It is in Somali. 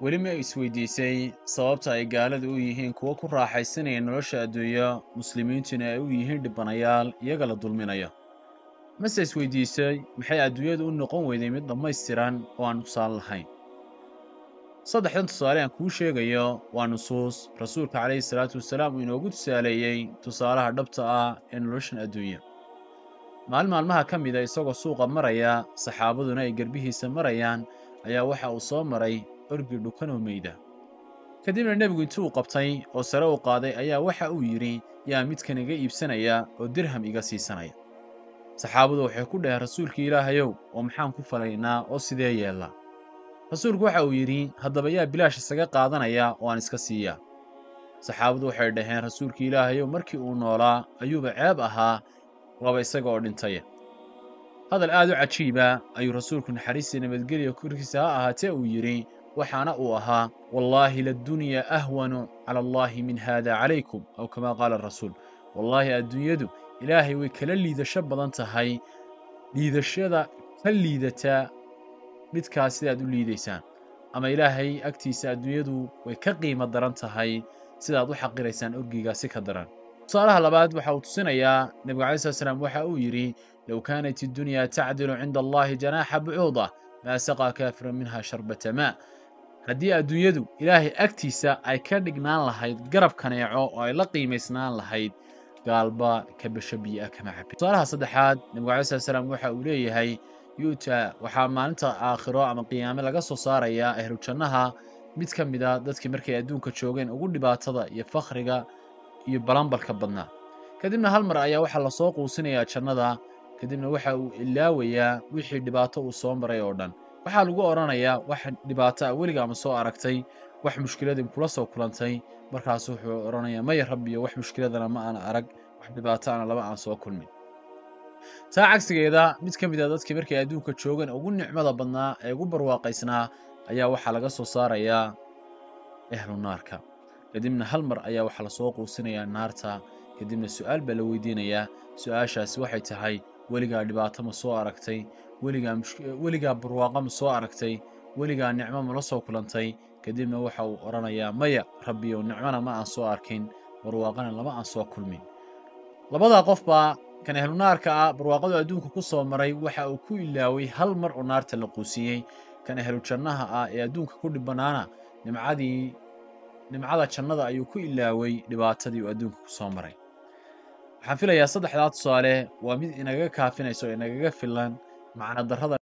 Weli ma isweydiisay sababta ay gaaladu u yihiin kuwo ku raaxaysanaya nolosha adduunyo, muslimiintuna ay u yihiin dhibanayaal iyaga la dulminaya? Mase isweydiisay maxay adduunyadu u noqon weyday mid dhammaystiran oo aan nuqsaan lahayn? Saddexdan tusaale aan kuu sheegayo waa nusuus rasuulka calayhi salaatu wasalaam uu inoogu tusaaleeyey tusaalaha dhabta ah ee noloshan adduunya. Maalin maalmaha ka mida, isagoo suuqa maraya, saxaabaduna ay gerbihiisa marayaan, ayaa waxa uu soo maray orgi dhukanoo meyda. Kadibna nebigu intuu qabtay oo sare u qaaday ayaa waxa uu yidhi: "Yaa midkan iga iibsanaya oo dirham iga siisanaya?" Saxaabadu waxay ku dhaheen: "Rasuulkii Ilaahayow, oo maxaan ku falaynaa oo sidee yeellaa?" Rasuulku waxa uu yidhi: "Haddaba yaa bilaash isaga qaadanaya oo aan iska siiyaa?" Saxaabadu waxay dhaheen: "Rasuulkii Ilaahayow, markii uu noolaa ayuuba ceeb ahaa, waaba isaga oo dhintaya." Hadal aad u cajiiba ayuu rasuulku, naxariistii nabadgelya korkiisa ha ahaatee, uu yidhi, waxaana uu ahaa: "Wallaahi laddunya ahwanu cala Allaahi min haada calaykum," aw kamaa qaala arasuul. Wallaahi, adduunyadu Ilaahay way kala liidasho badan tahay liidashada ka liidataa midkaas sidaad u liidaysaan, ama Ilaahay agtiisa adduunyadu way ka qiimo daran tahay sidaad u xaqiraysaan orgigaa si ka daran. Tusaalaha labaad waxa uu tusinayaa nebigu calayhi salaatu salaam, waxa uu yidhi: "Low kaanat iddunyaa tacdilu cinda Allahi janaaxa bucuuda, maa saqaa kaafiran minha sharbata maa." Haddii adduunyadu Ilaahay agtiisa ay ka dhignaan lahayd garab kaneeco oo ay la qiimaysnaan lahayd, gaalba kabasho biyo ah kama cabin. Tusaalaha saddexaad, nebigu calayhi salaatu salaam waxa uu leeyahay: yu'ta, waxaa maalinta aakhiro ama qiyaame laga soo saarayaa ahlu jannaha mid ka mid a dadkii markay adduunka joogeen ugu dhibaatada iyo fakhriga iyo balambalka badnaa. Kadibna hal mar ayaa waxaa lasoo quusinayaa jannada. Kadibna waxa uu ilaawayaa wixii dhibaato uu soo maray oo dhan. Waxaa lagu odhanayaa: "Wax dhibaato ah weligaa ma soo aragtay? Wax mushkiladii kula soo kulantay?" Markaasu wuxuu odhanayaa: "Maya, Rabbiyo, wax mushkiladana ma aan arag, wax dhibaato ana lama aan soo kulmin." Taa cagsigeeda, mid ka mid a dadkii markay adduunka joogeen ugu nicmada badnaa ee ugu barwaaqaysnaa ayaa waxaa laga soo saarayaa ehlu naarka. Kadibna hal mar ayaa waxaa lasoo quusinayaa naarta. Kadibna su'aal baa la weydiinayaa. Su'aashaasi waxay tahay: "Weligaa dhibaato ma soo aragtay? Weligaa barwaaqo ma soo aragtay? Weligaa nicmo ma la soo kulantay?" Kadibna waxa uu odhanayaa: "Maya, Rabbiyow, nicmona ma aan soo arkin, barwaaqana lama aan soo kulmin." Labadaa qofbaa, kan ehlu naarka ah barwaaqadu adduunka ku soo maray waxa uu ku ilaaway hal mar oo naarta la quusiyey. Kan ehlu jannaha ah ee adduunka ku dhibanaana nimcada jannada ayuu ku ilaaway dhibaatadii uu adduunka ku soo maray. Waxaan filayaa saddexdaa tusaale waa mid inagaga kaafinayso oo inagaga filan macno darrada.